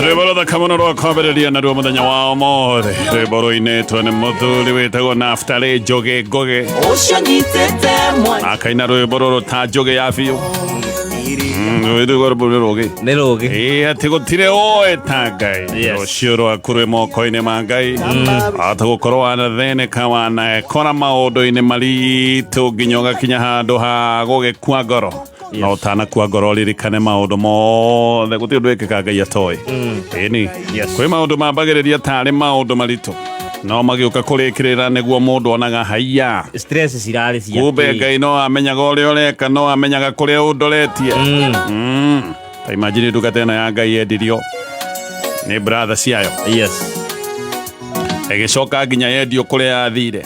Rwĩmbo rũthaka mũno rwa kwambĩrĩria naruo mũthenya wa ũmũthĩ. Rwĩmbo rũinĩtwo nĩ mũthuri wĩtagwo Naftali Njũgĩ Ngũgĩ. Ũcio nyitĩte mwana Akaina rwĩmbo rũrũ ta njũgĩ ya biũ. Rwĩmbo rũrũ nĩ rũgĩ. Nĩ rũgĩ. Ĩĩ atĩ gũtirĩ ũĩ ta Ngai. Yes. Rũciũ rwaku rwĩ moko-inĩ ma Ngai. Ata gũkorwo wanathĩnĩka wanekora maũndũ-inĩ maritũ nginya ũgakinya handũ ha gũgĩkua ngoro. Na ũtanakua ngoro ririkane maũndũ mothe gũtirĩ ũndũ wĩkĩka Ngai atoĩ. Ĩni. Kwĩ maũndũ mambagĩrĩria tarĩ maũndũ maritũ. No magĩũka kũrĩkĩrĩra nĩguo mũndũ onaga haiya. Stress cirarĩ cia Kumbe kĩ? Ngai no amenyaga ũrĩa ũreka, no amenyaga kũrĩa ũndoretie. Ta imagine ndungata ĩno ya Ngai yendirio nĩ brother ciayo. Yes. Ĩgĩcoka nginya yendio kũrĩa yathire.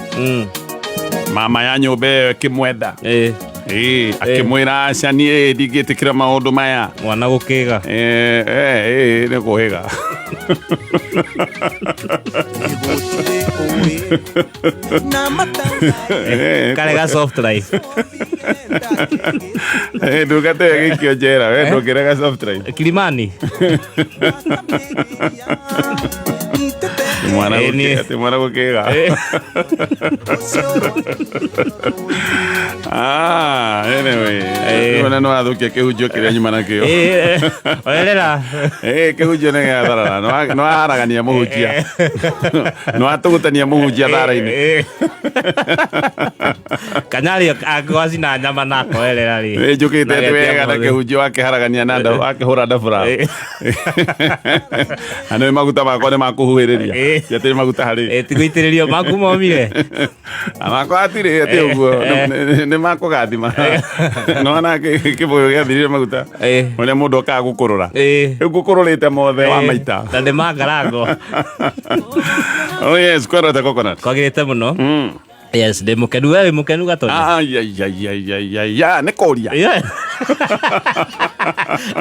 Mama ya nyũmba ĩyo ĩkĩmwenda. Ĩĩ, akĩmwĩra aca niĩ ndingĩtĩkĩra maũndũ maya. Mwana gũkĩga. Ĩĩ, nĩ kũhĩga. Gũtirĩ ũĩ na matanga Karega soft life. Ndungata ĩyo ĩgĩikio njera, we ndũngĩrega soft life. Kilimani. Mwana Eh, gũkĩga, ti mwana gũkĩga. Ah, anyway, ona no athũkia kĩhunjio kĩrĩa nyuma nakĩo. Oerera. Kĩhunjio nĩ gĩatharara, no aharagania mũhunjia. No atũgũtania mũhunjia thara-inĩ. Kanyari agwacina nyama na akoerera rĩ. Nĩ njũkĩte Na atĩ getia wega na mũthĩ. kĩhunjio akĩharagania na ndabu akĩhũra ndabura. Na nĩ maguta makwa nĩ makũhuhĩrĩria. Ti atĩ nĩ maguta harĩ. Ti gũitĩrĩrio maku momire. Makwa hatirĩ atĩ ũguo nĩ makũgathima. Nĩwona kĩbũyũ gĩathirire maguta. Ũrĩa mũndũ okaga gũkũrũra. Rĩu ngũkũrũrĩte mothe wa maita. Na nĩ mangarango. Oh yes, kwerete coconut. Kwagĩrĩte mũno. Yes, ndĩ mũkenu. We wĩ mũkenu Gatonya? Ai, ai, ai, ai, ai, ai, ai, nĩ kũria. Yeah.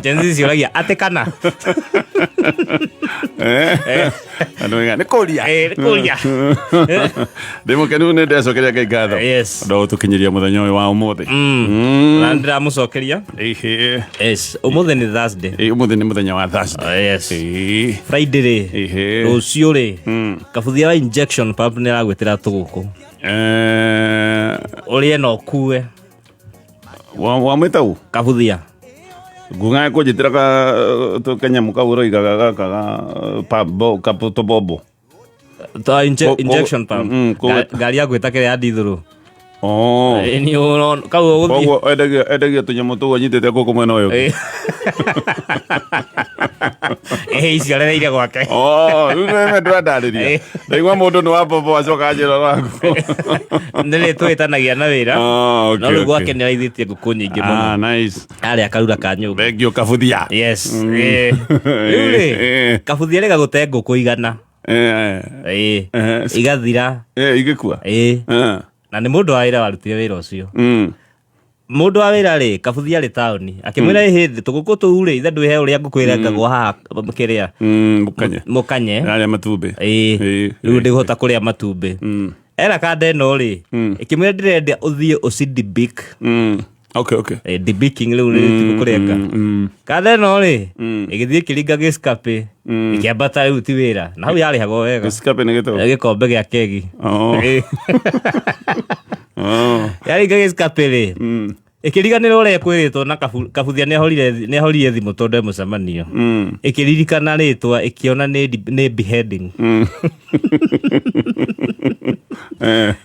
Gen Z ciũragia atĩ kana. Andũ oiga, nĩ kũria. Nĩ kũria. Ndĩ mũkenu nĩ ndecokeria Ngai ngatho. Yes. Ũndũ wa gũtũkinyĩria mũthenya ũyũ wa ũmũthĩ. Na ndĩramũcokeria. Ĩhĩ. Yes, ũmũthĩ nĩ Thursday. Ĩ, ũmũthĩ nĩ mũthenya wa Thursday. Oh, yes. Ĩĩ. Friday rĩ. Ĩhĩ. Rũciũ rĩ. Kabuthia wa injection pump nĩ aragwĩtĩra tũgũkũ. Ũrĩe na ũkue. Wamwĩta ũ? Kabuthia. Nguga kũnjĩtĩra ka kanyamũ kau ũroigaga gaka ga pump, tũbombo. Ta injection pump. Ngari ya gwĩta kĩrĩa ya ndithũrũ. Oh. Nĩ kau ũgũthiĩ. Koguo endagia tũnyamũ tũu anyitĩte gũkũ mwena ũyũ. Icio arereire gwake. Oh, rĩu nĩwe ndĩrandarĩria. Ndaigua mũndũ nĩ wa mbombo acoka anjĩra waku. Nĩ rĩ twĩtanagia na wĩra. Oh, okay, No rĩu okay. gwake nĩ araithĩtie ngũkũ nyingĩ mũno. Ah, nice. Arĩa karura ka nyũmba. Thank you Kabuthia. Yes. Rĩu rĩ, Kabuthia rĩga gũte ngũkũ 100. Igathira. Igĩkua. Na nĩ mũndũ wa wĩra warutire wĩra ũcio. Mũndũ wa wĩra rĩ, Kabuthia arĩ taũni. Akĩmwĩra ĩhĩ tũgũkũ tũu rĩ, ithe ndwĩhe ũrĩa ngũkũ ĩrengagwo haha kĩrĩa. Mũkanye. Mũkanye. Arĩa matumbĩ. Rĩu ndĩhota kũrĩa matumbĩ. Era kanda ĩno rĩ, ĩkĩmwĩra ndĩrenda ũthiĩ ũcidibik. Okay, okay. Debaking rĩu nĩ ti kũrenga. Kanda ĩno rĩ, ĩgĩthiĩ ĩkĩringa gĩcikapĩ, ĩkĩambata rĩu ti wĩra. Na hau yarĩhagwo wega. Gĩcikapĩ nĩ gĩtũ? Gĩkombe gĩa kegi. Oh. Oh. Yaringa gĩcikapĩ rĩ, ĩkĩriganĩrwo ũrĩa ĩkwĩrĩtwo na Kabuthia nĩahorire thimũ tondũ e mũcemanio. Ĩkĩririkana rĩtwa ĩkĩona nĩ beheading.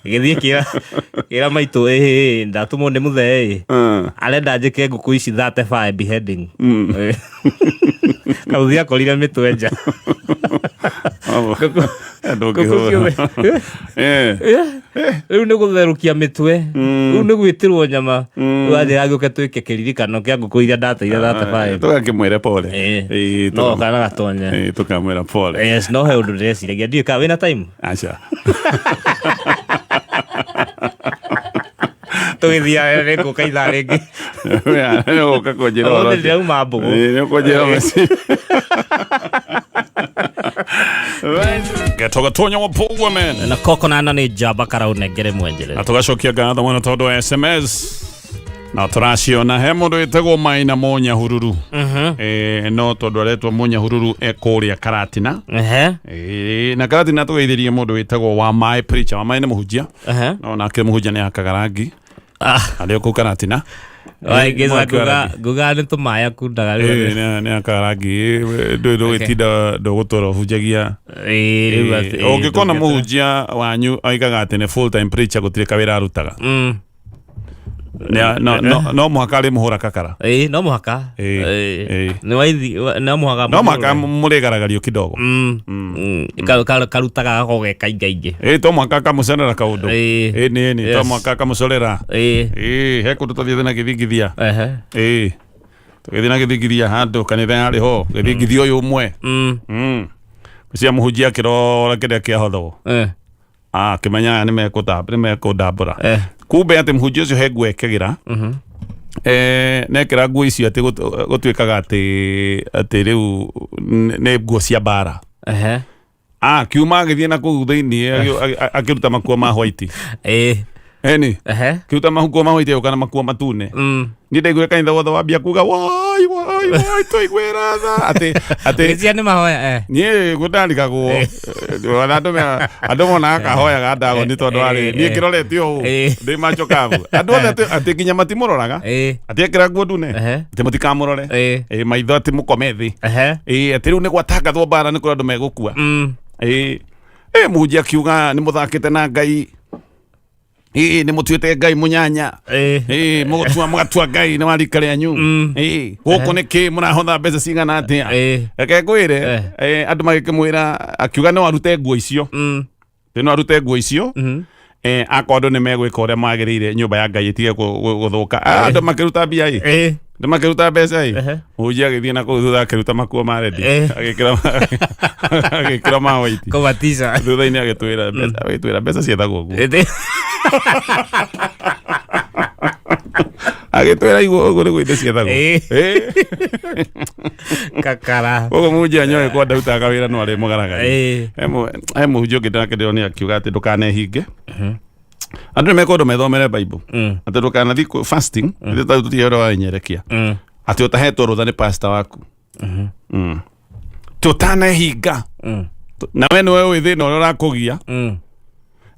Ĩgĩthiĩ ĩkĩra maitũ, ĩhĩ, ndatũmwo nĩ mũthee ĩ. Arenda njĩke ngũkũ ici 35 beheading. Kabuthia akorire mĩtwe nja. Ngũkũ ciothe. Rĩu nĩ gũtherũkia mĩtwe. Rĩu nĩ gwĩtĩrwo nyama. Rĩu anjĩra ngũke twĩke kĩririkano kĩa ngũkũ iria ndateire 35. Tũgakĩmwĩre pole. No kana gatonye. Tũkamwĩra pole. Yes, no he ũndũ ndĩreciragia. Ndiũĩ kana wĩna time? Aca. Tũgĩthiaga nĩ ngũka ithaa rĩngĩ. Nĩ ũgũka kũnjĩra ũhoro Ũmũthĩ ũcio. ndĩrauma mbũgũ. Nĩ ũkũnjĩra message. Getoga tonya wa Pogwa man. Na koko nana nĩ njamba karaunengere mwenjerere. Na tũgacokia ngatho mũno tondũ wa SMS. Na tũraciona he mũndũ wĩtagwo Maina Mũnyahururu. No tondũ aretwo Mũnyahururu e kũrĩa Karatina. Na Karatina tũgeithirie mũndũ wĩtagwo Wamaĩ Preacher. Wamaĩ nĩ mũhunjia. No nake mũhunjia nĩ akaga rangi. Arĩ o kũu Karatina. Waingĩza nguga nĩ tũmaĩ akundaga rĩu. Nĩ akaga rangi. Ndũĩ ndũgĩtinda ndũgũtũra ũhunjagia. Rĩu atĩ- Ũngĩkona ndũngĩtũra. mũhunjia wanyu oigaga atĩ nĩ full time preacher gũtirĩ kawĩra arutaga. No mũhaka arĩ mũhũra kakara. Ĩĩ, no mũhaka. Ĩĩ, Ĩĩ. ĩĩ. Nĩ waithi no mũhaka No mũhaka mũrĩgaragario kidogo. Karutaga gakorwo ge kaingaingĩ. Ĩĩ, to mũhaka akamũcorera kaũndũ. Ĩĩ. Ĩĩ, nĩ nĩ to Yes. mũhaka akamũcorera. Ĩĩ. Ĩĩ, he kũndũ twathiĩte na gĩthingithia. Ehe. Ĩĩ, tũgĩthiĩ na gĩthingithia handũ kanitha yarĩ ho gĩthingithia ũyũ ũmwe. Cia mũhunjia akĩrora kĩrĩa kĩahothwo. Akĩmenya aya nĩmekũndambũra. Kumbe atĩ mũhunjia ũcio he nguo ekĩgĩra. Nekĩra nguo icio atĩ gũtuĩkaga atĩ rĩu nĩ nguo cia mbara. Akiuma agĩthiĩ na kũu thĩinĩ akĩruta makuo ma white. Eni. Akĩruta makuo ma white agĩũka na makuo matune. Niĩ ndaiguire kanitha wothe wambia kuga wai wai wai tũiguĩra tha atĩ Ngwĩciria nĩ mahoya. Niĩ gũndarigagwo ona andũ monaga kahoyaga ndagoni tondũ arĩ niĩ kĩrorete ũũ ndĩ macho kabu andũ othe atĩ nginya matimũroraga atĩ ekĩra nguo ndune atĩ mũtikamũrore. Maitho atĩ mũkome thĩ. Atĩ rĩu nĩ gwatangathwo mbara nĩ kũrĩ andũ megũkua. Mũhunjia akiuga nĩ mũthakĩte na Ngai. Nĩ mũtuĩte Ngai mũnyanya. Mũgũtua mũgatua Ngai nĩ wa rika rĩanyu. Gũkũ nĩ kĩ mũrahotha mbeca cigana atĩa? Reke ngwĩre, andũ magĩkĩmwĩra akiuga no arute nguo icio. Atĩ no arute nguo icio. Akorwo andũ nĩ megwĩka ũrĩa magĩrĩire nyũmba ya Ngai ĩtige gũthũka. Andũ makĩruta mbia ĩ. Andũ makĩruta mbeca ĩ. Mũhunjia agĩthiĩ na kũu thutha akĩruta makuo ma rendi. Agĩkĩra ma white. Kũbatisa. Thutha-inĩ agĩtwĩra mbeca ciethagwo ũguo. Agĩtwĩra iguo ũguo nĩguo indo ciethagwo. Kakara. Koguo mũhunjia nyoe kwa ndarutaga wĩra no arĩ mũgaragari. He mũhunjia ũngĩ ndĩrakĩndĩronire akiuga atĩ ndũkanehinge. Andũ nĩ mekwendwo methomere Bible. Atĩ ndũkanathiĩ fasting, ithuĩ ta rĩu tũtirĩ ũhoro wa inyerekia. Atĩ ũtahetwo rũtha nĩ pastor waku. Atĩ ũtanehinga. Na we nĩwe ũĩ thĩna ũrĩa ũrakũgia.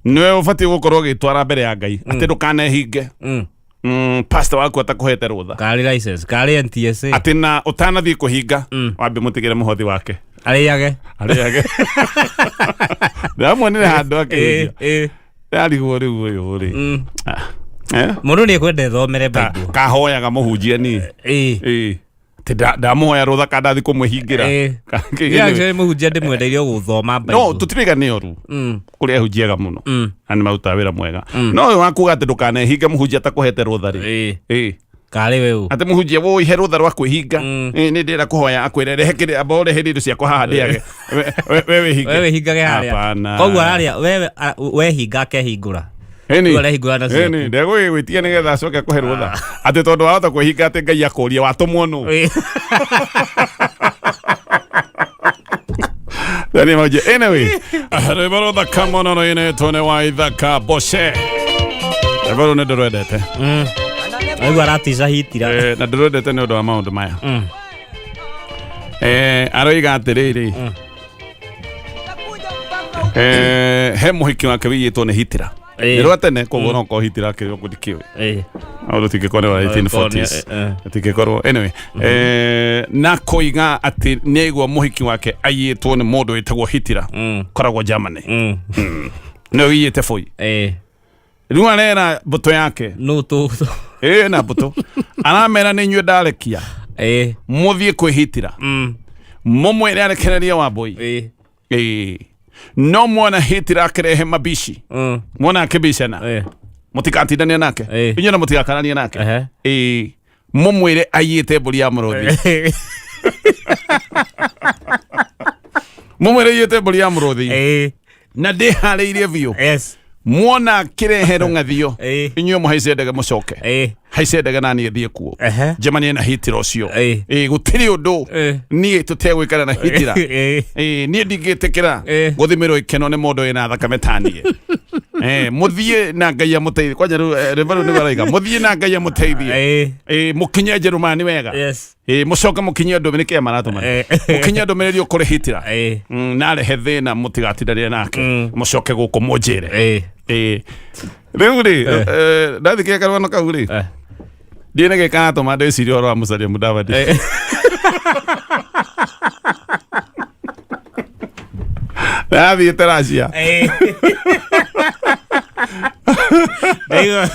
Nĩwe ũbatiĩ gũkorwo ũgĩtwara mbere ya Ngai. Atĩ ndũkanehinge. Pastor waku atakũhete rũtha. Karĩ license, karĩ NTSA. Atĩ na ũtanathiĩ kũhinga, wambe mũtigĩre mũhothi wake. Arĩage. Arĩage. Ndĩramuonire handũ akĩhunjia. Ndarigwo rĩu ũyũ rĩ. Mũndũ nĩ ekwenda ethomere Bible. Kahoyaga mũhunjia niĩ. Atĩ ndamũhoya rũtha kana ndathiĩ kũmwĩhingĩra. Actually mũhunjia ndĩmwendeire gũthoma Bible. No tũtirĩga nĩ oru. Kũrĩ ahunjia ega mũno. Na nĩ marutaga wĩra mwega. No ũyũ wa kuga atĩ ndũkanehinge mũhunjia atakũhete rũtha rĩ. Karĩ we ũ. Atĩ mũhunjia woi he rũtha rwa kwĩhinga. Nĩ ndĩrenda kũhoya akwĩre rehe kĩrĩa amba ũrehe indo ciakwa haha ndĩage. We wĩhinge. We wĩhingage harĩa. Hapana. Koguo ararĩa wewe wehinga akehingũra. Ĩni. Rĩu arehingũra na ciaku. Ĩni, ndegũgĩgwĩtia nĩgetha acoke akũhe rũtha. Atĩ tondũ wahota kwĩhinga atĩ Ngai akũrie watũmwo nũ. Dani Mauje. Anyway, rwĩmbo rũthaka mũno rũinĩtwo nĩ Waithaka Boshe. Rwĩmbo rũu nĩ ndĩrwendete. Aigua aratica hitira. Na ndĩrwendete nĩ ũndũ wa maũndũ maya. Aroiga atĩrĩrĩ. He mũhiki wake wĩiyĩtwo nĩ Hitira. Nĩ rwa tene koguo no korwo Hitira akĩrĩ ũguo ndikĩũĩ. Maũndũ tingĩkorwo nĩ wa 1840s. Tingĩkorwo anyway. Na koiga atĩ nĩ aigua mũhiki wake aiyĩtwo nĩ mũndũ wĩtagwo Hitira. Koragwo Germany. Nĩwe wĩiyĩte bũi. Rĩu arera mbũtũ yake. No tũ. Na mbũtũ. Aramera nĩ inyuĩ ndarekia. Mũthiĩ kwĩ Hitira. Mũmwĩre arekererie Wambũi. No mwona Hitira akĩrehe mabici. Mwona akĩbicana. Mũtigatindanie nake. Inyuĩ na mũtigakaranie nake. Mũmwĩre aiyĩte mbũri ya mũrũthi. Mũmwĩre aiyĩte mbũri ya mũrũthi. Na ndĩharĩirie biũ. Mwona kĩrehe rũng'athio. Inyuĩ mũhaice ndege mũcoke. Haice ndege na niĩ thiĩ kuo. Njemanie na Hitira ũcio. Gũtirĩ ũndũ niĩ tũtegwĩkana na Hitira. Niĩ ndingĩtĩkĩra gũthimĩrwo ikeno nĩ mũndũ wĩna thakame ta niĩ. Mũthiĩ na Ngai amũteithie. Kwanja rĩu rwĩmbo rũu nĩguo araiga, mũthiĩ na Ngai amũteithie. Mũkinye Njerumani wega. Mũcoke mũkinyie ndũmĩrĩri kĩa maratũma. Mũkinyie ndũmĩrĩri ũkũrĩ Hitler. Narehe thĩna mũtigatindanĩre nake. Mũcoke gũkũ mũnjĩre. Rĩu rĩ, ndathikia karũgano kau rĩ, ndiĩ nĩ gĩkaratũma ndĩcirie ũhoro wa Musalia Mudavadi. Nathiĩte Russia. Ndaigua.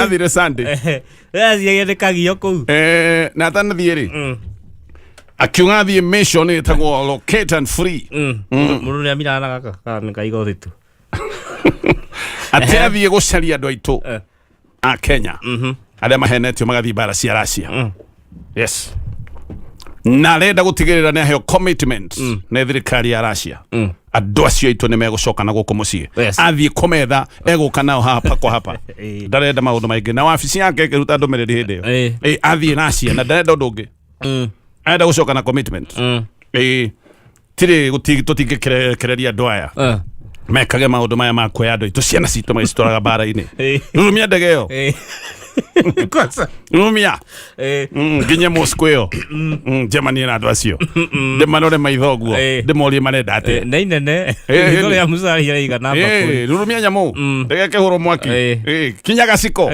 Athire Sunday. Aciagia nĩ kagio kũu. Na atanathiĩ rĩ, akiuga athiĩ mission ĩtagwo locate and free. Mũndũ nĩ amiraga na gaka kana nĩ kaiga ũthitu. Atĩ athiĩ gũcaria andũ aitũ a Kenya arĩa mahenetio magathiĩ mbara cia Russia. Yes, na arenda gũtigĩrĩra nĩ aheo commitment nĩ thirikari ya Russia, andũ acio aitũ nĩ megũcoka na gũkũ mũciĩ. Athiĩ kũmetha, egũka nao hapa kwa hapa. Ndarenda maũndũ maingĩ, na wabici yake ĩkĩruta ndũmĩrĩri hĩndĩ ĩyo. Athiĩ Russia na ndarenda ũndũ ũngĩ, arenda gũcoka na commitment. Tirĩ tũtingĩkereria andũ aya mekage maũndũ maya ma kuoya andũ aitũ, ciana citũ magĩcitwaraga mbara-inĩ. Rurumia ndege ĩyo. Kwanza. Rurumia. Nginye Moscow ĩyo. Njemanie na andũ acio, ndĩmarore maitho ũguo, ndĩmorie marenda atĩa. Nĩ inene. Itho rĩa Musalia rĩigana mbakũri. Rurumia nyamũ, ndege ĩkĩhũrwo mwaki. Kinya gaciko.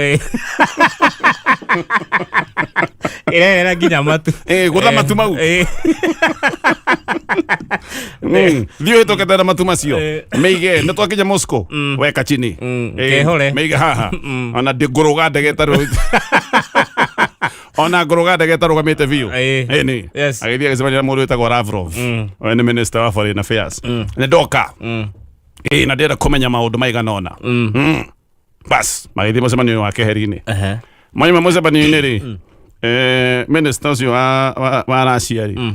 Ĩrerera nginya matu. Gũtha matu mau. Thiĩ ũhĩtũkĩte na matu macio. Mĩige nĩ twakinya Moscow, weka chini. Kehore. Mĩige haha, ona ngũrũga ndege ĩtarũ, ona ngũrũga ndege ĩtarũgamĩte biũ. Nĩ agĩthiĩ agĩcemania na mũndũ wĩtagwo Lavrov, ũyũ nĩ minister wa foreign affairs. Nĩ ndoka, na ndĩrenda kũmenya maũndũ maigana ũna. Bas, magĩthiĩ mũcemanio wa keheri-inĩ. Maima mũcemanio-inĩ rĩ, minister ũcio wa Russia rĩ,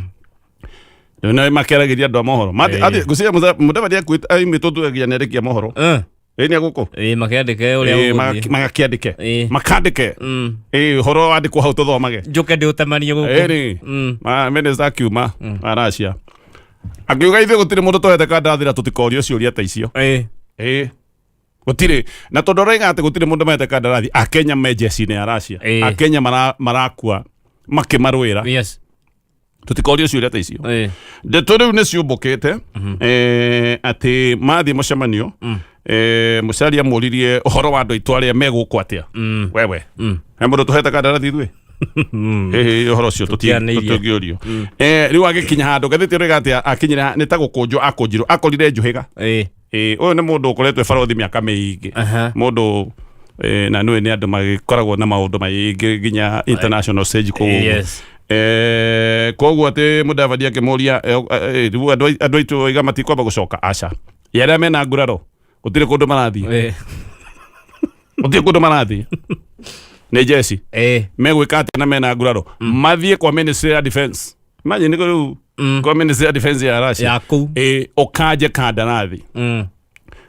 rĩu nĩ makĩaragĩria andũ a mohoro. Ngwĩciria Mudavadi akuĩte aimĩtwo tugagia nĩ arĩkia mohoro. Ĩ nĩ gũkũ. Makĩandĩke ũrĩa ũgũthiĩ. Magakĩandĩke. Makandĩke. Ũhoro wandĩkwo hau tũthomage. Njũke ndĩũtemanie gũkũ. Ĩni. Minister akiuma wa Russia akiuga ithuĩ gũtirĩ mũndũ tũhete kandarathi na tũtikorio ciũria ta icio. Gũtirĩ, na tondũ araiga atĩ gũtirĩ mũndũ mahete kandarathi, akenya me jeshi-inĩ ya Russia, akenya marakua makĩmarũĩra, tũtikorio ciũria ta icio. Ndeto rĩu nĩ ciũmbũkĩte atĩ mathiĩ mũcemanio, Musalia amũririe ũhoro wa andũ aitũ arĩa me gũkũ atĩa. Wewe, he mũndũ tũhete kandarathi ithuĩ? Ĩhĩ, ũhoro ũcio Tũtianĩirie. tũtingĩũrio. Rĩu agĩkinya handũ ngathĩti ĩroiga atĩ akinyire nĩ ta gũkũnjwo akũnjirwo, akorire njũhĩga. Ũyũ nĩ mũndũ ũkoretwo e barothi mĩaka mĩingĩ, mũndũ na nĩũĩ nĩ andũ magĩkoragwo na maũndũ maingĩ nginya international stage kũu ũguo. Koguo atĩ Mudavadi akĩmũria, rĩu andũ aitũ oiga matikwamba gũcoka, aca, ĩ arĩa mena nguraro gũtirĩ kũndũ marathiĩ. Gũtirĩ kũndũ marathiĩ, nĩ jeshi. Megwĩka atĩa na mena nguraro? Mathiĩ kwa ministry ya defense. Imagine nĩko rĩu kwa ministry ya defense ya Russia Ya kũu. Ũkanje kandarathi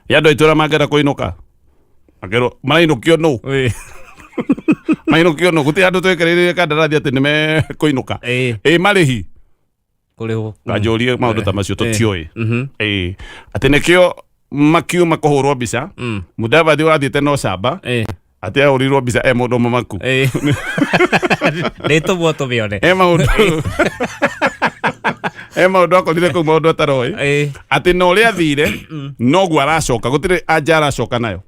ya andũ aitũ arĩa mangĩenda kũinũka, makerwo marainũkio nũ? Mainũkio nũ? Gũtirĩ andũ twĩkĩrĩire kandarathi atĩ nĩ mekũinũka. Marĩhi Kũrĩhwo. Kanjũrie maũndũ ta macio tũtiũĩ. Atĩ nĩkĩo makiuma kũhũrwo mbica, Mudavadi ũrathiĩte no camba, atĩ ahũrirwo mbica e mũndũ mũmaku. Nĩ tũmwo tũmĩone. E maũndũ akorire kũu, maũndũ ataroĩ, atĩ na ũrĩa athire noguo aracoka, gũtirĩ anja aracoka nayo.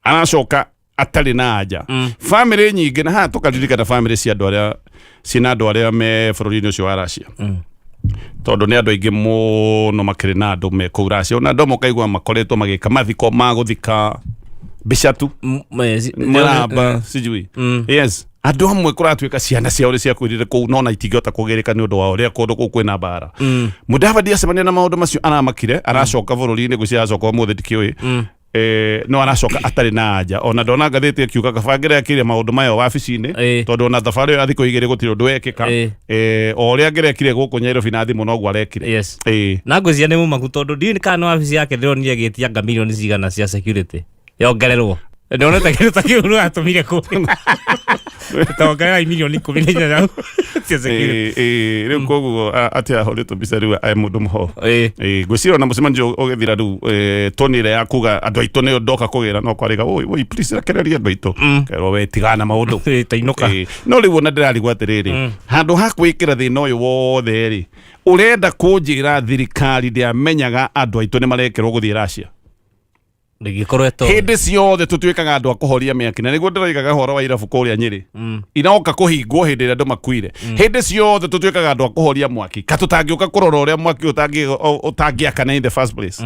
Aracoka atarĩ na anja. Bamĩrĩ nyingĩ, na haha tũkaririkana bamĩrĩ cia andũ arĩa ciĩna andũ arĩa me bũrũri-inĩ ũcio wa Russia, tondũ nĩ andũ aingĩ mũno makĩrĩ na andũ me kũu Russia, ona andũ amwe ũkaigua makoretwo magĩka mathiko ma gũthika mbica tu. Mũramba sijui. Yes, andũ amwe kũratuĩka ciana ciao nĩ ciakuĩrire kũu, no na itingĩhota kũgĩrĩka nĩ ũndũ wa ũrĩa kũndũ kũu kwĩna mbara. Mudavadi acemania na maũndũ macio, aramakire, aracoka bũrũri-inĩ, ngwĩciria aracoka ũmũthĩ, ndikĩũĩ. No aracoka atarĩ na anja, ona ndona ngathĩti ĩkiuga kabangĩra ekĩire maũndũ maya wabici-inĩ, tondũ ona thabarĩ ĩyo ya thikũ 2 gũtirĩ ũndũ wekĩka. O ũrĩa angĩrekire gũkũ Nairobi na thimũ noguo arekire. Na ngwĩciria nĩ mũmaku, tondũ ndiũĩ kana nĩ wabici yake ndĩronire ĩgĩtia anga milioni cigana cia security yongererwo. Ndonete kĩndũ ta kĩu nĩwatũmire kũrĩa. Tũtongerera milioni 18 cia security. Ĩĩ, ĩĩ, rĩu koguo atĩ ahũrĩtwo mbica rĩu e mũndũ mũho. Ĩĩ. Ĩĩ, ngwĩciria ona mũcemanio ũgĩthira rĩu toni ĩrĩa ya kuga andũ aitũ nĩyo ndoka kũgĩra no kwarĩga oi oi please rekereria andũ aitũ kerwo we tigana na maũndũ. Ĩĩ, tainũka. Ĩĩ, no rĩu ona ndĩrarigwo atĩrĩrĩ, handũ ha kwĩkĩra thĩna ũyũ wothe rĩ, ũrenda kũnjĩra thirikari ndĩamenyaga andũ aitũ nĩ marekĩrwo gũthiĩ Russia? Ndĩngĩkorwo ĩtoĩ. Hĩndĩ ciothe tũtuĩkaga andũ a kũhoria mĩaki, na nĩguo ndĩroigaga ũhoro wa irabu kũrĩa Nyĩrĩ, iroka kũhingwo hĩndĩ ĩrĩa andũ makuire. Hĩndĩ ciothe tũtuĩkaga andũ a kũhoria mwaki, ka tũtangĩũka kũrora ũrĩa mwaki ũtangĩakana in the first place.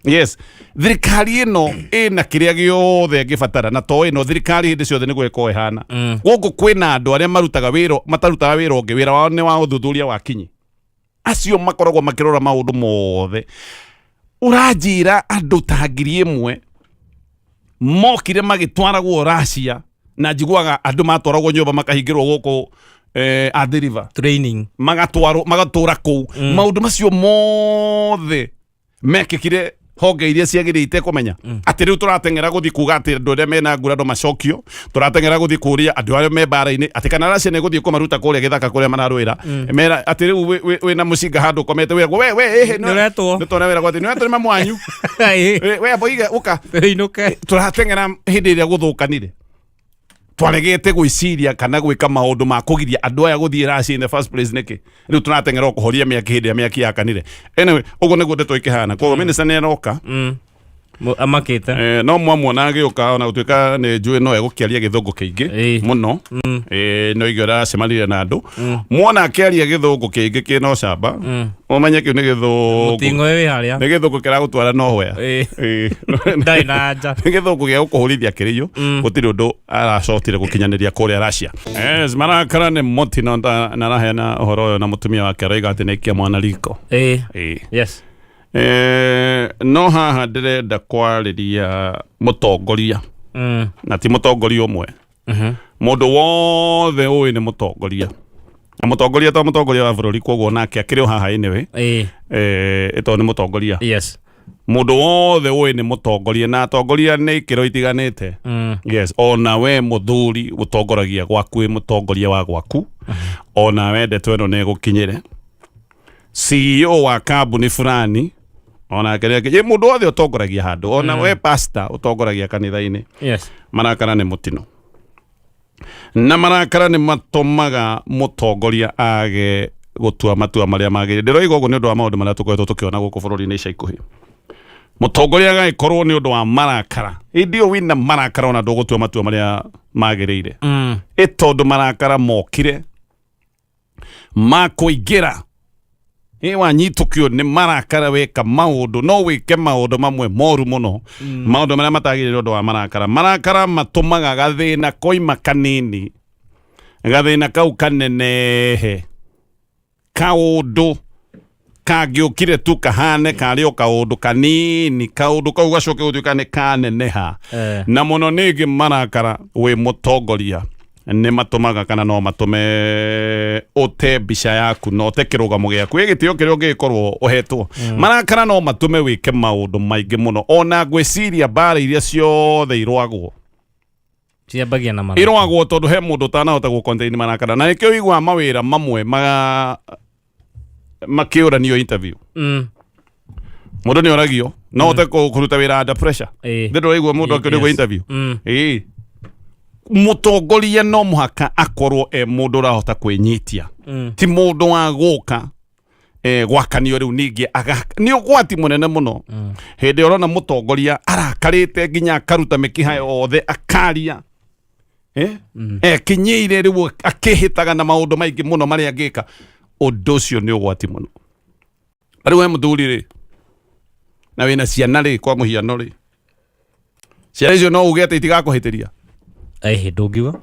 Yes, thirikari ĩno ĩna kĩrĩa gĩothe ĩngĩbatara, na to ĩno thirikari hĩndĩ ciothe nĩguo ĩkorwo ĩhana. Gũkũ kwĩna andũ arĩa marutaga wĩra, matarutaga wĩra ũngĩ, wĩra wao nĩ wa ũthuthuria wa kinyi. Acio makoragwo makĩrora maũndũ mothe. Ũranjĩra andũ ta 1000 mokire magĩtwaragwo Russia, na njiguaga andũ matwaragwo nyũmba makahingĩrwo gũkũ Athi River. Training. Magatwarwo, magatũra kũu. Maũndũ macio mothe mekĩkire honge iria ciagĩrĩte kũmenya atĩ rĩu tũrateng'era gũthiĩ kuga atĩ andũ arĩa mena nguraro macokio, tũrateng'era gũthiĩ kũria andũ arĩa me mbara-inĩ atĩ kana Russia nĩ gũthiĩ kũmaruta kũrĩa gĩthaka kũrĩa mararũĩra. Mera atĩ rĩu wĩna mũcinga handũ ũkomete wĩragwo we we ĩhĩ, Nĩ ũretwo. nĩ twana wĩragwo atĩ nĩ ũretwo nĩ mamu wanyu. Ĩĩ. We amboige ũka. Ĩinũke. Tũrateng'era hĩndĩ ĩrĩa gũthũkanire, twaregete gwĩciria kana gwĩka maũndũ ma kũgiria andũ aya gũthiĩ Russia in the first place nĩkĩ? Rĩu tũrateng'era o kũhoria mĩaki hĩndĩ ĩrĩa mĩaki yakanire. Anyway, ũguo nĩguo ndeto ĩkĩhana. Koguo minister nĩ aroka. Amakĩte. No mwamuona agĩũka, ona gũtuĩka nĩ njũĩ no egũkĩaria gĩthũngũ kĩingĩ mũno. No igĩ ũracemanirie na andũ. Muona akĩaria gĩthũngũ kĩingĩ kĩna ũcamba, ũmenye kĩu nĩ gĩthũngũ. Mũting'oe wĩ harĩa. Nĩ gĩthũngũ kĩragũtwara nowhere. Ndarĩ na anja. Nĩ gĩthũngũ gĩa gũkũhũrithia kĩrĩyo. Gũtirĩ ũndũ aracotire gũkinyanĩria kũrĩa Russia. Yes, marakara nĩ mũtino na araheana ũhoro ũyũ na mũtumia wake aroiga atĩ nĩ aikia mwana riko. Yes. No haha ndĩrenda kwarĩria mũtongoria. Na ti mũtongoria ũmwe. Mũndũ wothe ũĩ nĩ mũtongoria. Na mũtongoria to mũtongoria wa bũrũri, koguo nake akĩrĩ o haha anyway. Ĩtondũ nĩ mũtongoria. Mũndũ wothe ũĩ nĩ mũtongoria, na atongoria nĩ ikĩro itiganĩte. Yes, ona we mũthuri ũtongoragia gwaku, wĩ mũtongoria wa gwaku, ona we ndeto ĩno nĩ ĩgũkinyĩre. CEO wa kambuni fulani, ona nake nĩ akĩ-, mũndũ wothe ũtongoragia handũ, ona we pastor ũtongoragia kanitha-inĩ. Marakara nĩ mũtino. Na marakara nĩ matũmaga mũtongoria age gũtua matua marĩa magĩrĩire. Ndĩroiga ũguo nĩ ũndũ wa maũndũ marĩa tũkoretwo tũkĩona gũkũ bũrũri-inĩ ica ikuhĩ. Mũtongoria agagĩkorwo nĩ ũndũ wa marakara. Hĩndĩ ĩyo wĩna marakara ona ndũgũtua matua marĩa magĩrĩire. Ĩ tondũ marakara mokire ma kũingĩra, ĩ wanyitũkio nĩ marakara weka maũndũ, no wĩke maũndũ mamwe moru mũno, maũndũ marĩa matagĩrĩire ũndũ wa marakara. Marakara matũmaga gathĩna koima kanini, gathĩna kau kanenehe, kaũndũ kangĩũkire tu kahane karĩ o kaũndũ kanini, kaũndũ kau gacoke gũtuĩka nĩ kaneneha. Na mũno ningĩ marakara wĩ mũtongoria nĩ matũmaga kana no matũme ũte mbica yaku na ũte kĩrũgamo gĩaku, ĩ gĩtĩo kĩrĩa ũngĩgĩkorwo ũhetwo. Marakara no matũme wĩke maũndũ maingĩ mũno, ona ngwĩciria mbara iria ciothe irũagwo Ciambagia na marakara. Irũagwo tondũ he mũndũ ũtanahota gũ contain marakara, na nĩkĩo ũiguaga mawĩra mamwe makĩũranio interview. Mũndũ nĩ oragio no ũhote kũruta wĩra under pressure. Ndĩ ndũraigua mũndũ akĩũrĩgwo interview. Mũtongoria no mũhaka akorwo e mũndũ ũrahota kwĩnyitia, ti mũndũ wa gũka gwakanio rĩu ningĩ nĩ ũgwati mũnene mũno. Hĩndĩ ĩrĩa ũrona mũtongoria arakarĩte nginya akaruta mĩkiha yothe akaria, ekinyĩire rĩu akĩhĩtaga na maũndũ maingĩ mũno marĩa angĩka, ũndũ ũcio nĩ ũgwati mũno. Rĩu we mũthuri rĩ, na wĩna ciana rĩ, kwa mũhiano rĩ, ciana icio no uge atĩ itigakũhĩtĩria? Ĩhĩ, ndũngiuga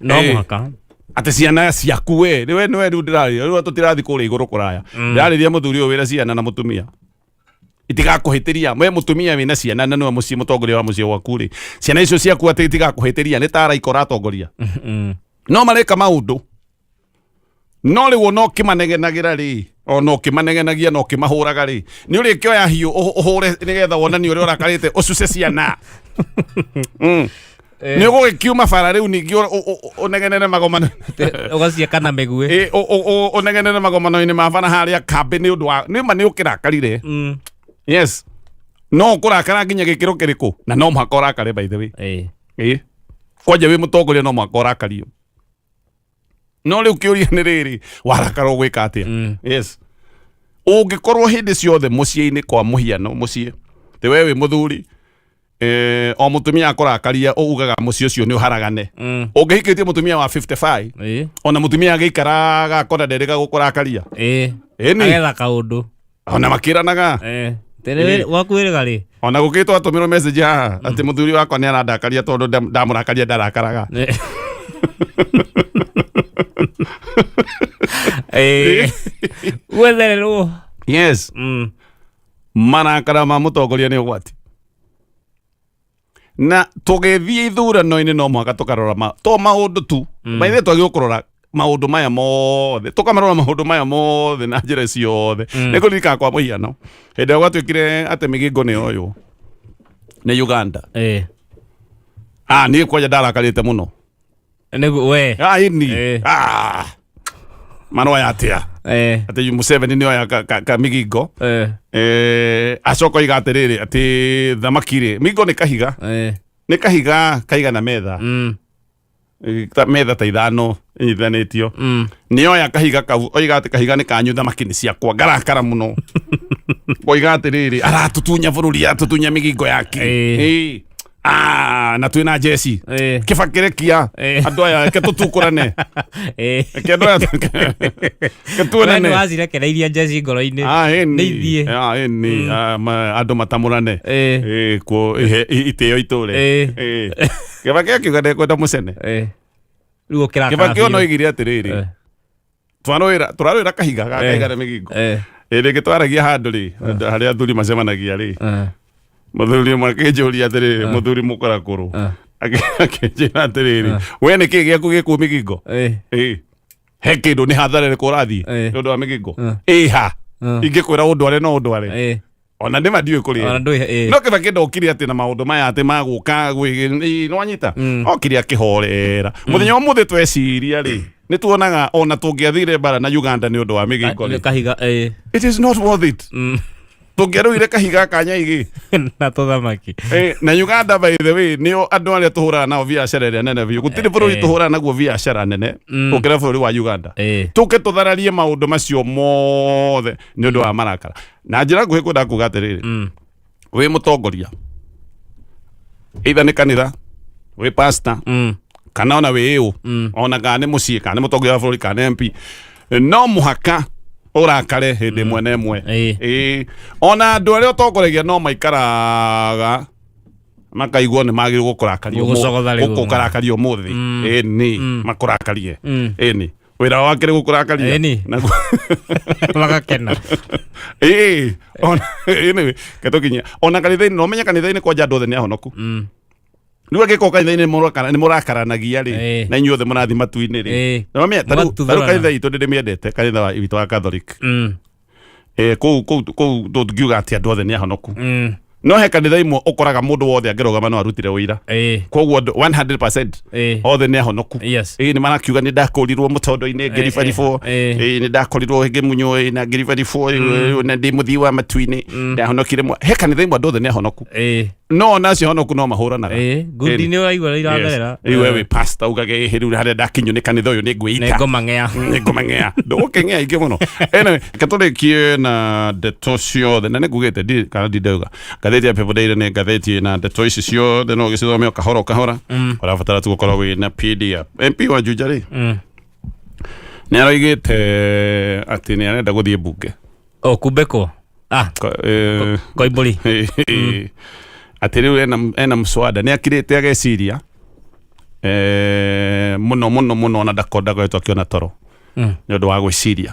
no mũhaka. Atĩ ciana ciaku we, rĩu we nĩwe rĩu ndĩrarĩria, rĩu tũtirathiĩ kũrĩa igũrũ kũraya, ndĩrarĩria mũthuri ũyũ wĩna ciana na mũtumia, itigakũhĩtĩria. We mũtumia wĩna ciana na nĩwe mũciĩ mũtongoria wa mũciĩ gwaku rĩ, ciana icio ciaku atĩ itigakũhĩtĩria nĩ ta araika ũratongoria? No mareka maũndũ, no rĩu ona ũkĩmanegenagira rĩ, ona ũkĩmanegenagia na ũkĩmahũraga rĩ, nĩ ũrĩkĩoya hiũ ũhũre nĩgetha wonanie ũrĩa ũrakarĩte, ũcuce ciana. Nĩ ũgũgĩkiuma bara rĩu ningĩ ũnegenere magomano. Ũgaciaka na mĩguĩ. Ĩ, ũnegenere magomano-inĩ ma bara harĩa kambĩ nĩ ũndũ wa nĩ ma nĩ ũkĩrakarire. Yes, no ũkũrakara nginya gĩkĩro kĩrĩkũ? Na no mũhaka ũrakare, by the way. Ĩ, kwanja wĩ mũtongoria no mũhaka ũrakario, no rĩu kĩũria nĩ rĩrĩ, warakara ũgwĩka atĩa? Yes, ũngĩkorwo hĩndĩ ciothe mũciĩ-inĩ, kwa mũhiano mũciĩ tĩ we wĩ mũthuri, o mũtumia akũrakaria ugaga mũciĩ ũcio nĩ ũharagane. Ũngĩhikĩtie mũtumia wa 55, ona mũtumia agĩikaraga akona nderĩga gũkũrakaria. Ĩni. Agetha kaũndũ. Ona makĩranaga. Tene waku wĩrĩga rĩ? Ona gũkĩtwo atũmĩrwo message haha atĩ mũthuri wakwa nĩ arandakaria tondũ ndamũrakaria ndarakaraga. Wethererwo. Yes. Marakara ma mũtongoria nĩ ũgwati, na tũgĩthiĩ ithurano-inĩ no mũhaka tũkarora to maũndũ tu maithe, twagĩrĩirwo kũrora maũndũ maya mothe, tũkamarora maũndũ maya mothe na njĩra ciothe. Nĩ kũririkana, kwa mũhiano, hĩndĩ ĩrĩa gwatuĩkire atĩ Mĩgingo nĩ oywo nĩ Uganda, niĩ kwanja ndarakarĩte mũno. Nĩguo we. Ah, ĩni. Ah, maroya atĩa atĩ Museveni nĩ oya ka Migingo? Acoka oiga atĩrĩrĩ, atĩ thamaki rĩ, Migingo nĩ kahiga, nĩ kahiga kaigana metha, metha ta 5 inyitithanĩtio. Nĩ oya kahiga kau, oiga atĩ kahiga nĩ kanyu, thamaki nĩ ciakwa. Ngarakara mũno, oiga atĩrĩrĩ, aratutunya bũrũri, aratutunya Migingo yake. Ah, na twĩna jeci. Kĩbakĩrekia andũ aya, reke tũtukũrane. Reke andũ aya We ketuonane. nĩ wacirekereirie njeci ngoro-inĩ. Ah, ĩni. Nĩ ithiĩ. Ah, ĩni. Ah, andũ matamũrane. Kuo itĩo itũre. Kĩbakĩ akiuga ndekwenda mũcene. Rĩu ũkĩrakara Kĩbakĩ ona biũ. oigire atĩrĩrĩ, twarũĩra, tũrarũĩra kahiga gakaigana Mĩgingo. Ĩrĩ gĩtwaragia handũ rĩ, harĩa athuri macemanagia rĩ, mũthuri ũmwe akĩnjũria atĩrĩrĩ, mũthuri mũkorakũrũ, akĩnjĩra atĩrĩrĩ, we nĩ kĩĩ gĩaku gĩkũ Mĩgingo? He kĩndũ nĩ hathara ĩrĩkũ ũrathiĩ nĩ ũndũ wa Mĩgingo? Ĩha ingĩkwĩra ũndware no ũndware? Ona nĩ ma ndiũĩ kũrĩa. Ona ndũĩ. No Kĩbakĩ ndokire atĩ na maũndũ maya atĩ magũka nĩwanyita, okire akĩhorera. Mũthenya wa mũthĩ tweciria rĩ, nĩ tuonaga ona tũngĩathire mbara na Uganda nĩ ũndũ wa Mĩgingo Nĩ rĩ, kahiga. It is not worth it. Tũngĩarũire kahiga ka nyaigĩ Na tũthamaki. Na Uganda, by the way, nĩo andũ arĩa tũhũraga nao biacara ĩrĩa nene biũ. Gũtirĩ bũrũri tũhũraga naguo biacara nene gũkĩra bũrũri wa Uganda. Tũke tũthararie maũndũ macio mothe nĩ ũndũ wa marakara. Na njĩra nguhĩ kwenda kuga atĩrĩrĩ, wĩ mũtongoria, either nĩ kanitha, wĩ pastor, kana ona wĩ ĩũ, ona kana nĩ mũciĩ, kana nĩ mũtongoria wa bũrũri, kana nĩ MP, no mũhaka ũrakare hĩndĩ ĩmwe na ĩmwe. Ĩĩ. Ona andũ arĩa ũtongoragia no maikaraga makaigua nĩ magĩrĩirwo gũkũrakaria Gũgũcogotha rĩu. Gũkũrakaria ũmũthĩ. Ĩni, makũrakarie. Ĩni, wĩra wake nĩ gũkũrakaria. Ĩni. Magakena. Ĩĩ, ona anyway, ketũkinyia ona kanitha-inĩ, no menye kanitha-inĩ kwanja andũ othe nĩ ahonoku. Rĩu angĩkorwo kanitha-inĩ nĩ mũrakaranagia rĩ, na inyuĩ othe mũrathiĩ matu-inĩ rĩ, nĩwamenya ta rĩu Mũgatuthũrana. kanitha itũ ndĩrĩmĩendete, kanitha witũ wa Catholic. Kũu tũngiuga atĩ andũ othe nĩ ahonoku, no he kanitha imwe ũkoraga mũndũ wothe angĩrũgama no arutire ũira. Koguo andũ 100% othe nĩ ahonoku. Ĩĩ, nĩ marakiuga nĩ ndakũrirwo mũtondo-inĩ ngĩribaribwo. Ĩĩ, nĩ ndakorirwo ngĩmunywo, ĩĩ, na ngĩribaribwo, ĩĩ, na ndĩ mũthii wa matu-inĩ, ndahonokire he kanitha imwe andũ othe nĩ ahonoku, no ona acio ahonoku no mahũranaga. Ngundi nĩ ũraigua iratherera. Rĩu we wĩ pastor ugage, ĩhĩ, rĩu harĩa ndakinyio nĩ kanitha ũyũ nĩ ngwĩita. Nĩ ngũmang'ea. Nĩ ngũmang'ea, ndũgũkĩng'ea aingĩ mũno. Anyway, reke tũrĩkie na ndeto ciothe, na nĩ ngugĩte kana ndindauga ngathĩti ya People Daily nĩ ngathĩti na ndeto ici ciothe, no ũgĩcithome o kahora o kahora. Ũrabatara tu gũkorwo wĩna PDF. MP wa Juja rĩ, nĩ aroigĩte atĩ nĩ arenda gũthiĩ mbunge. O kumbĩkwo. Ah, Koimbũri. Atĩ rĩu ena mswada, nĩ akirĩte ageciria mũno mũno mũno, ona ndakoretwo akĩona toro nĩ ũndũ wa gwĩciria,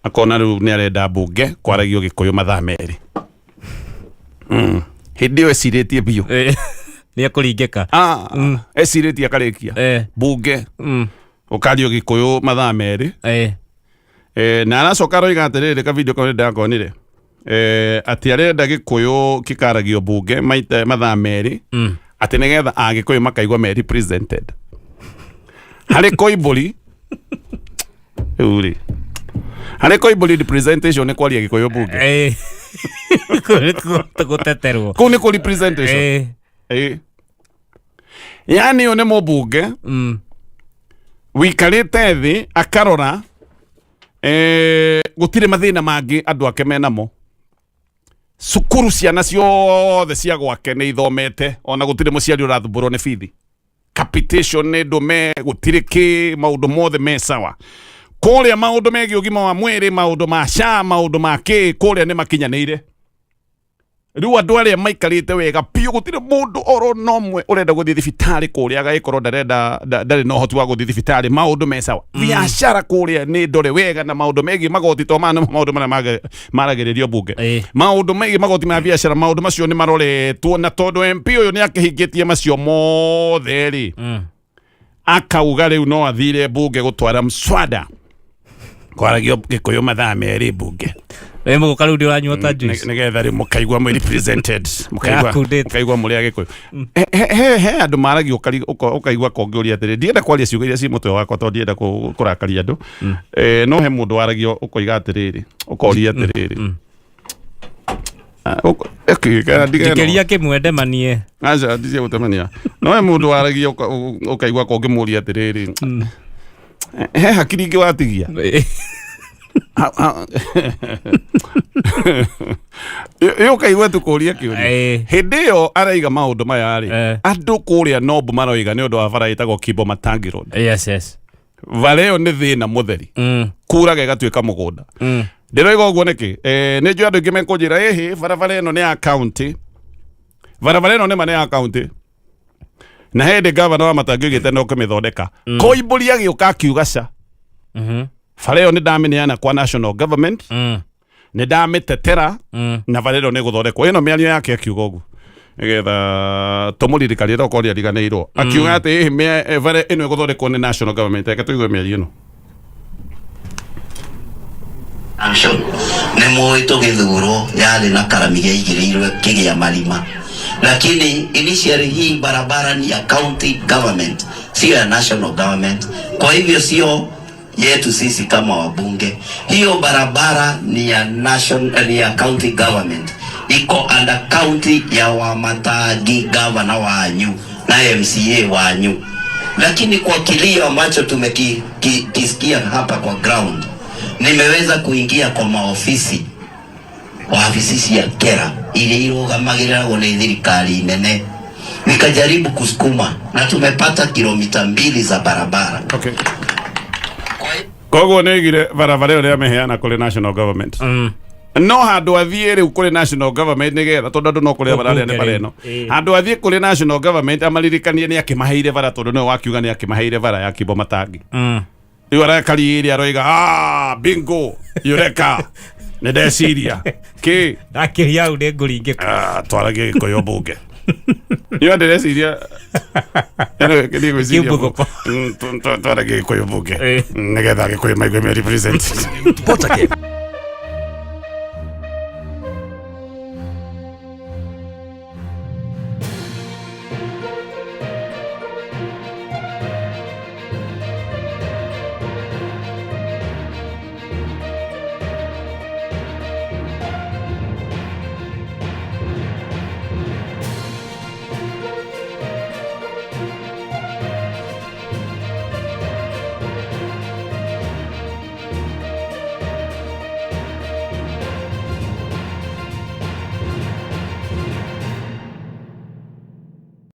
akona rĩu nĩ arenda mbunge kwaragio Gĩkũyũ mathaa 2. Hĩndĩ ĩyo ecirĩtie biũ. Nĩ ekũringĩka. Ah, ecirĩtie akarĩkia mbunge ũkario Gĩkũyũ mathaa 2. Na aracoka aroiga atĩrĩrĩ, kavideo kau nĩndakonire, atĩ arenda Gĩkũyũ gĩkaragio mbunge maita mathaa 2. Atĩ nĩgetha Agĩkũyũ makaigua me represented harĩ Koimbũri. Rĩu rĩ, harĩ Koimbũri representation nĩ kwaria Gĩkũyũ bunge? Gũteterwo. Kũu nĩ kũ representation? Ĩ. Yani ũyũ nĩ mũmbunge wikarĩte thĩ akarora gũtirĩ mathĩna mangĩ andũ ake menamo. Cukuru ciana ciothe cia gwake nĩ ithomete, ona gũtirĩ mũciari ũrathumbũrwo nĩ bithi. Capitation nĩ ndũme, gũtirĩ kĩ, maũndũ mothe me sawa kũrĩa. Maũndũ megiĩ ũgima wa mwĩrĩ, maũndũ ma SHA, maũndũ ma kĩ kũrĩa nĩ makinyanĩire. Rĩu andũ arĩa maikarĩte wega biũ, gũtirĩ mũndũ oro na ũmwe ũrenda gũthiĩ thibitarĩ kũrĩa agagĩkorwo ndarenda ndarĩ na ũhoti wa gũthiĩ thibitarĩ. Maũndũ me sawa, biacara kũrĩa nĩ ndore wega, na maũndũ megiĩ magoti, to maya nĩmo maũndũ marĩa maragĩrĩrio mbunge. Maũndũ megiĩ magoti ma biacara, maũndũ macio nĩ maroretwo. Na tondũ MP ũyũ nĩ akĩhingĩtie macio mothe rĩ, akauga rĩu no athire mbunge gũtwara mswada kwaragio Gĩkũyũ mathaa 2 mbunge. Ĩ mũgũka rĩu ndĩ ũranyua ta juice. Nĩgetha rĩu mũkaigua mwĩ represented, mũkaigua Yakundĩte. mũkaigua mũrĩ Agĩkũyũ. He andũ maragia ũkaigua kongĩũria atĩrĩ, ndienda kwaria ciugo iria ci mũtwe wakwa tondũ ndienda kũrakaria andũ. No he mũndũ waragia ũkoiga atĩrĩrĩ, ũkoria atĩrĩrĩ. Ah, okay, kana ndige ĩno. Njikĩria kĩmwe ndemanie. Aca, ndicie gũtemania. No he mũndũ waragia ũkaigua kongĩmũria atĩrĩrĩ, he hakiri ingĩ watigia? Ĩ ũkaigua tu kũria kĩũria. Hĩndĩ ĩyo araiga maũndũ maya rĩ, andũ kũrĩa Nombu maroiga nĩ ũndũ wa bara ĩtagwo Kimbo Matangi Road. Bara ĩyo nĩ thĩna mũtheri, kuraga ĩgatuĩka mũgũnda. Ndĩroiga ũguo nĩkĩ? Nĩ njũĩ andũ aingĩ mekũnjĩra, ĩhĩ, barabara ĩno nĩ ya county, barabara ĩno nĩma nĩ ya county, na hĩndĩ gavana wa Matangi oigĩte no kũmĩthondeka. Koimbũri agĩũka akiuga ca, bara ĩyo nĩ ndamĩneana kwa national government, nĩ ndamĩtetera, na bara ĩno nĩ gũthondekwo. Ĩno mĩario yake akiuga ũguo nĩgetha tũmũririkanie tokorwo nĩ ariganĩirwo. Akiuga atĩ ĩhĩ bara ĩno ĩgũthondekwo nĩ national government. Reke tũigue mĩario ĩno. Junction nĩ mũĩ tũgĩthurwo yarĩ na karami yaigĩrĩirwo kĩgĩa marima, lakini initially hii barabara ni ya county government, sio ya national government. Kwa hivyo sio yetu sisi kama wabunge. Hiyo barabara ni ya national, ni ya county government, iko under county ya Wamatangi, gavana wanyu na MCA wanyu. Lakini kwa kilio ambacho tumekisikia hapa kwa ground, nimeweza kuingia kwa maofisi, wabici cia kera iria irũgamagĩrĩragwo nĩ thirikari nene, nikajaribu kusukuma na tumepata kilomita 2 za barabara. Koguo nĩ oigire barabara ĩyo nĩameheana kũrĩ national government. No handũ athiĩ rĩu kũrĩ national government nĩgetha, tondũ andũ no kũrĩa bararĩa nĩ bara ĩno, handũ athiĩ kũrĩ national government amaririkanie nĩ akĩmaheire bara, tondũ nĩwe wakiuga nĩ akĩmaheire bara ya Kimbo Matangi, rĩu arakariĩrĩ aroiga, "Ah, bingo, eureka, nĩ ndeciria kĩ." Ndakĩria hau nĩ ngũringĩka. Ah, twaragie Gĩkũyũ mbunge niyo ndĩreciria. Anyway, nĩ ngwĩciria Kĩmbuthũko. Twaragie Gĩkũyũ mbunge nĩgetha Gĩkũyũ maigue me represent. Potake.